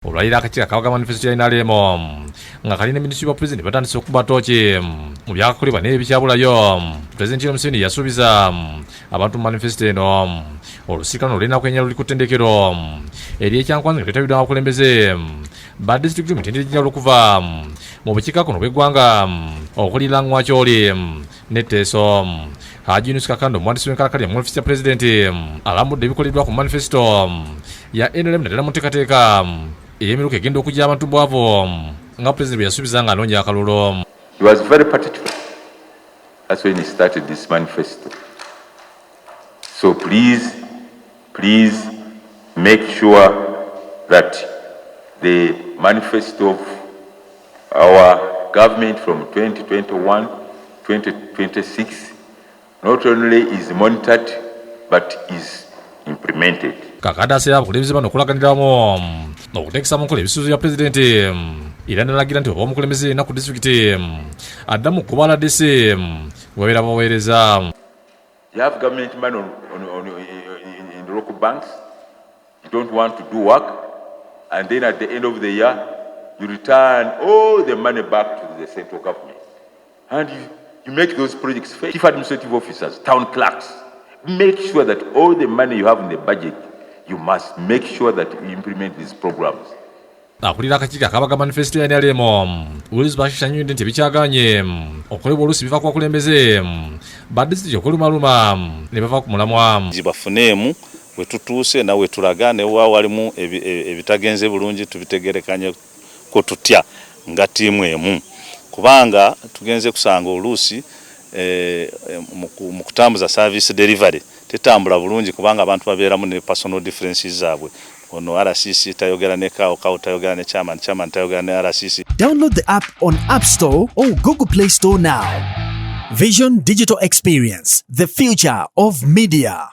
Olwaliro akakiiko akawaga manifesito ya NRM nga kalina minisitule wa pulezidenti batandise okukuba tooki mu byakakolebwa n'ebikyabulayo. Pulezidenti Yoweri Museveni yasuubiza abantu mu manifesito eno. Olusiikano olw'ennaku ennya luli ku ttendekero ery'Ekyankwanzi nga lwetabiddwa abakulembeze ba disitulikiti mu mitendera egy'enjawulo okuva mu bukiikakkono bw'eggwanga okuli Lang'wa, Acholi ne Teso. Haji Yunus Kakande, omuwandiisi w'enkalakkalira mu ofiisi ya pulezidenti, alambudde ebikoleddwa ku manifesito ya NRM, naddala mu nteekateeka ey'emiruka egenda okujja abantu bwavu nga pulezidenti bwe yasuubiza ng'anoonya akalulu. He was very particular. That's when he started this manifesto. So please, please make sure that the manifesto of our government from 2021 2026 not only is monitored but is implemented. Kakande asabye abakulembeze bano okulaganiramu okuteekesa mu nkola ebisuubizo bya pulezidenti, era nalagira nti oba omukulembeze yenna ku disitulikiti addamu kuba RDC wabeera baweereza. You have government money on, in the local banks. You don't want to do work. And then at the end of the year, you return all the money back to the central government. And you make those projects fail. Chief administrative officers, town clerks, make sure that all the money you have in the budget, you must make sure that you implement these programs. Akulira akakiiko akabaga manifesito ya NRM, Wills Bashisha, annyonnyodde nti ebikyaganye okukolebwa oluusi biva ku bakulembeze ba disitulikiti okwelumaluma ne bava ku mulamwa. Bafuneemu we tutuuse nawe tulaga ne wa walimu ebitagenze bulungi, tubitegerekanye ko tutya nga ttiimu emu, kubanga tugenze kusanga oluusi mu kutambuza service delivery tetambula bulungi, kubanga abantu babeeramu ne personal differences zaabwe. Ono RCC tayogera ne CAO, CAO tayogera ne chairman, chairman tayogera ne RCC. Download the app on App Store or Google Play Store now. Vision Digital Experience, the future of media.